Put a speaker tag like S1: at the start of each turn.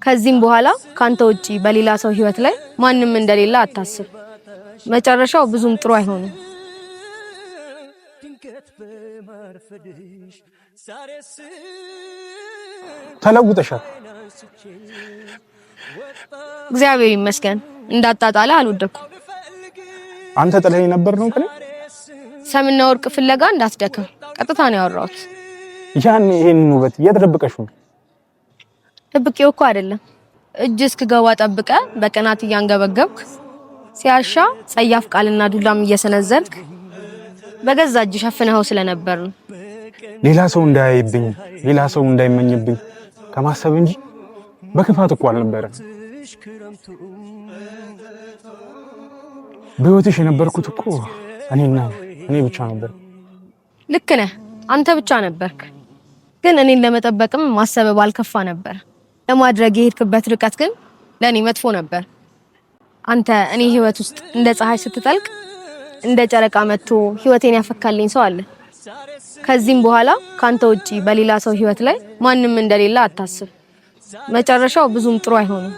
S1: ከዚህም በኋላ ካንተ ውጪ በሌላ ሰው ህይወት ላይ ማንም እንደሌለ አታስብ። መጨረሻው ብዙም ጥሩ አይሆንም።
S2: ተለውጠሻል።
S1: እግዚአብሔር ይመስገን እንዳጣጣለ አልወደኩም።
S2: አንተ ጥለኸኝ ነበር ነው ከኔ
S1: ሰምና ወርቅ ፍለጋ እንዳትደክም ቀጥታ ነው ያወራሁት።
S2: ያን ይሄንን ውበት የት ደብቀሽው?
S1: ደብቄው እኮ አይደለም፣ እጅ እስክገባ ጠብቀ በቅናት እያንገበገብክ ሲያሻ ጸያፍ ቃልና ዱላም እየሰነዘርክ በገዛ እጅ ሸፍነኸው ስለነበር ነው።
S2: ሌላ ሰው እንዳያይብኝ፣ ሌላ ሰው እንዳይመኝብኝ ከማሰብ እንጂ በክፋት እኮ አልነበረም። በህይወትሽ የነበርኩት እኮ እኔና እኔ ብቻ ነበር።
S1: ልክ ነህ፣ አንተ ብቻ ነበርክ። ግን እኔን ለመጠበቅም ማሰብ ባልከፋ ነበር። ለማድረግ የሄድክበት ርቀት ግን ለእኔ መጥፎ ነበር። አንተ እኔ ህይወት ውስጥ እንደ ፀሐይ ስትጠልቅ እንደ ጨረቃ መጥቶ ህይወቴን ያፈካልኝ ሰው አለ። ከዚህም በኋላ ካንተ ውጪ በሌላ ሰው ህይወት ላይ ማንም እንደሌለ አታስብ። መጨረሻው ብዙም ጥሩ አይሆንም።